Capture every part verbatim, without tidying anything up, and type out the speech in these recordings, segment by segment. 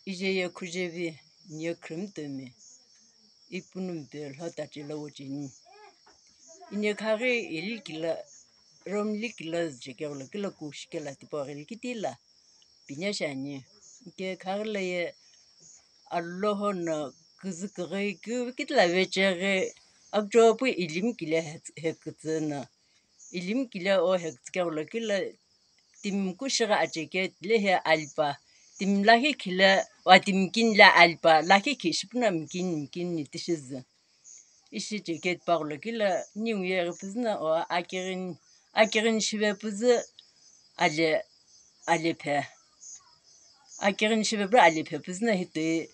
Ije ye khujevi, niye khürümtümi, ipunumpe lhotache lo wucheni. Ine khaghi ilikila, romli kila züchekeghulo kila kushi kela tipau ghili kitila pinya shiani. Ike khaghi lo ye Alloho no küzü küghi kü kitila vecheghi, akchopu ilim kile he, he kütsü no. Ilim kile o hekütsükeghulo kila timi kushighi acheke tilehi alipa, timi lakhi khile wa timi kinile alipa, lakhi khi shipuna mikini mikini tishizü. Ishi cheke tipaghulo kila niu ye ghipüzü no o akighini, akighini shive püzü ale, alephe. Akighini shive püzü alephe püzü no hitoi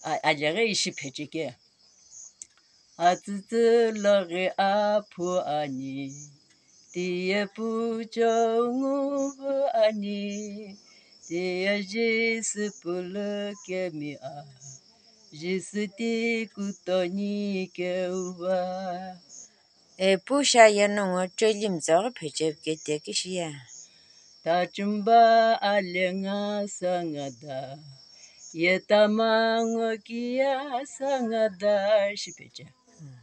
a, aleghi ishi phecheke. Atsütsü loghi aphu ani, tiye pucho nguvu ani, tiye Jisü pulu kemi a, Jisü ti kutoni keuva. E pu sha ye nongu cheli mtsaghi pheche kete kishi ye. Tachumba alenga sangada, yetamango kiya sangada, shipeche. Hmm.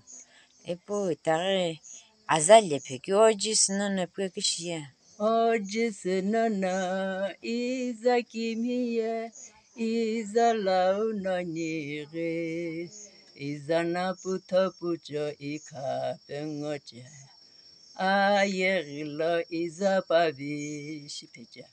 Ipu itaghi aza lephe ki o Jisü nono pu kishi ye. O Jisü nono iza kimiye, iza lau nonighi, iza na putho pucho ikha pengoche. Aye ghilo iza pavi shipeche.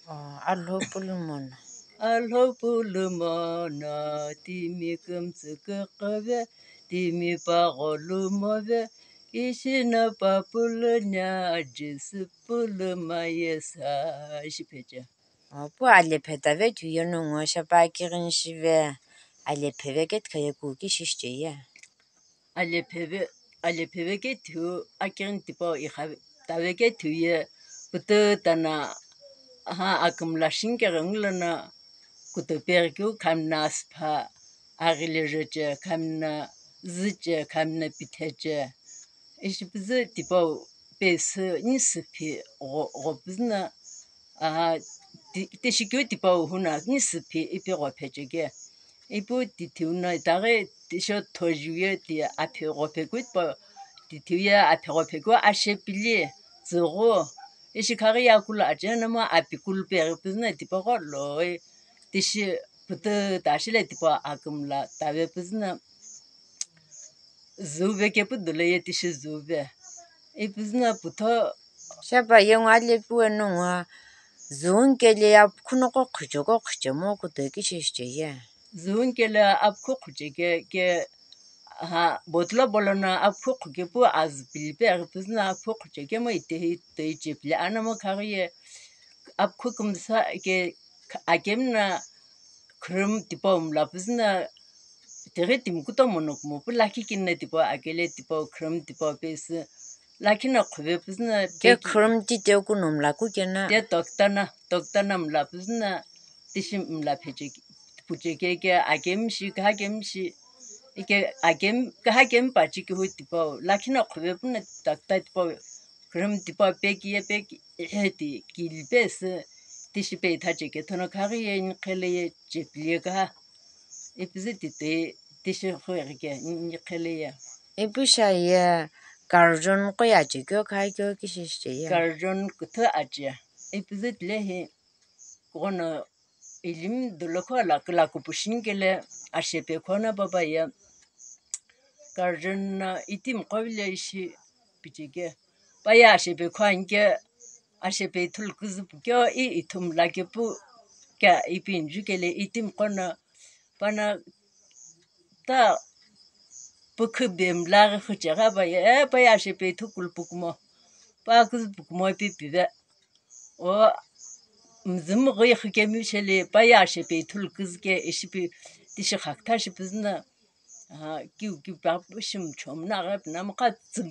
Oh, Alhou pulumono. Alhou pulumono, timi kümtsü küqhüve, timi pagholu move, ishi no papulunya Jisü pulumayesa shipeche. Oh, pu alephe tave thiu ye nongu shapa akighini shive, alephe vekethiu ye ku kishi shiche ye. Alepheve, alepheve kethiu akighini tipau ikha tave kethiu ye pututa no, aha, akümla shinikeghi ngulono kuto peghi keu khami no asüpha aghile jeche, khami no züche, khami no pitheche. Ishi püzü tipau pesü nisü phi gho-, ghopüzü no, aha, ti-, tishi keu tipau huna nisü phi ipi ghophecheke. Ipu tithiu no itaghi tisho thojiu ye ti aphi ghopheku tipau, tithiu ye aphi ghopheku ashe pili tsüghu. Ishi khaghi ye akulu ache nomu api kulu peghi püzü no tipaqo loi tishi pututa shile tipau akümla tave püzü no züve kepu dolo ye tishi züve. Ipüzü no putho. Shapa ye ngu alepu we nongu züwuni kele apukhu noqo khucheko khuchemo kuto kishi shiche ye. Züwuni kele apukhu khucheke ke, aha, botolo bolono apukhu khukepu azü pili pe aghipüzü no apukhu khuchekemo itehi toi chepile anomu khaghi ye apukhu kümsa ke akemi no khürümi tipau mla püzü no, tighi timi kutomo no kumo pu lakhi kini no tipau akele tipau khürümi tipau pesü lakhi no qhüve püzü no. Ke peki khürümi ti te kuno mla kukeno. Te tokta no, tokta no mla püzü no, tishi mla pheche, pucheke ke akemi shi, kha kemi shi, ike akemi, kha kemi pachi kihu tipau lakhi no qhüve pu no tokta tipau khürümi tipau peki ye peki ihe ti kili pesü tishi pe itha cheke thono khaghi ye niqhele ye chepile kha. Ipüzü titoi tishi khughi ke niqhele ye. Ipu sha ye guardian qo ye ache keu kha keu kishi shiche ye. Guardian küthü ache. Ipüzü tilehi ghono ilimi dolo khula kula kupushini kele ashepe khona papa ye guardian no itimi qovile ishi picheke. Pa ye ashepe khuani ke ashepe ithulu küzü pu keo i ithumla kepu kea ipi injukele itimi qono pano ta pükhu bemlaghi khucheghi pa ye, e, pa ye ashepe ithu kulupu kumo, pa küzüpu kumo ipi pive. O mzümghi xükemi shele pa ye ashepe ithulu küzü ke ishi pi tishi khakütha shipüzü no. Aha, kiu kiu pa pu shimchomna ghi pina mukha tsü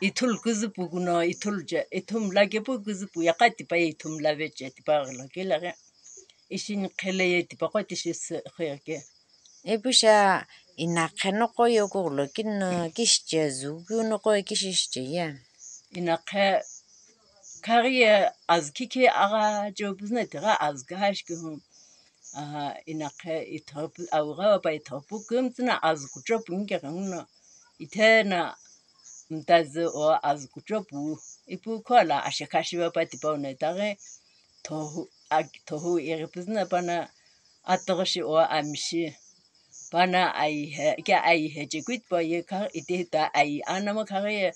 ithulu küzüpu kuno ithulu che, ithumla kepu küzüpu ye kha tipa ye ithumla veche tipa ghilo kela ghi. Ishi niqhele ye tipaqo tishi sü xü ye ke. Ipu sha inaqhe noqo ye kughulo kino kishi che züu keu noqo ye kishi shiche ye. Inaqhe khaghi ye azü khikhe agha che püzü no tigha azü kha shikeu. Aha, inaqhe ithoghu pu-, awughava pa ithoghu pu kümtsü no azü kucho pu nike ghenguno, ithena mtazü o azü kucho pu ipu khola ashekha shiva pa tipau no itaghi thoghu, ag-, thoghu ighi püzü no pano atüghü shi o amishi pano aihe, ke aihe chekeu tipau ye kha, ite hita ai anamo khaghi ye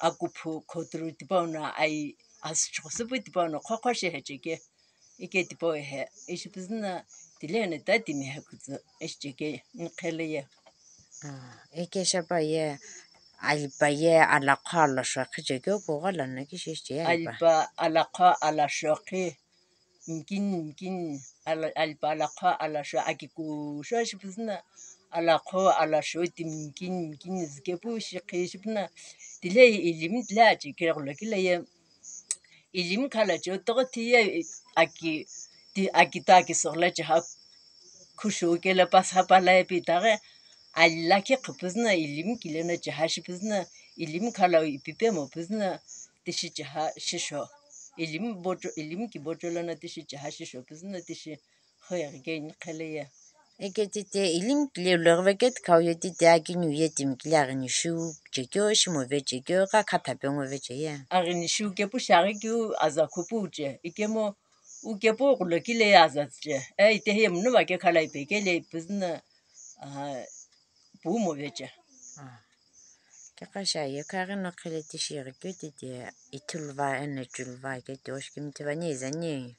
akuphu khoturu tipau no ai asüchughusupu tipau no khokho shi heche ke. Ike tipau ehe, ishi püzü no tile no ta timi he kütsü, ishi cheke niqhele ye. Ah, ike shapa ye, alipa ye, alakho alasho khichekeu pugho lono kishi ishi ye alipa. Alipa alakho alasho khi, mkin, mkin, ala-, alipa alakho alasho akikusho ishi püzü no, alakho alasho timi mkin, mkin zükepu shi khi ishi püzü no, tile ilimi tile achi keghulo kile ye. Ilimi khala cho togho tiye aki, ti, aki ta aki soghla chiha khushu kele pasa pala epi taghe, alakhi khupüzü no ilimi kile no chiha shipüzü no, ilimi khala ipipe mopüzü no tishi chiha shisho. Ilimi bocho, ilimi kibocho lono tishi chiha shisho püzü no tishi hoyeghi ke niqhele ye. Eke tite ilimi kile uloghi veke tikau ye tite akinu ye timi kile aghini shiu chekeu, shimo vechekeu, ka khatha pengu veche ye. Aghini shiu kepu shiaghi keu aza khupu uche, ikemu ukepu ghulo kile ye aza che. E, ite hiye munu va ke khala ipe kele püzü no, aha, pumo veche. Ah. Kekha sha ye kaghi no khele tishi ighi keu tite ithulu va eno chulu va ke tio shikimthi va ni iza ni.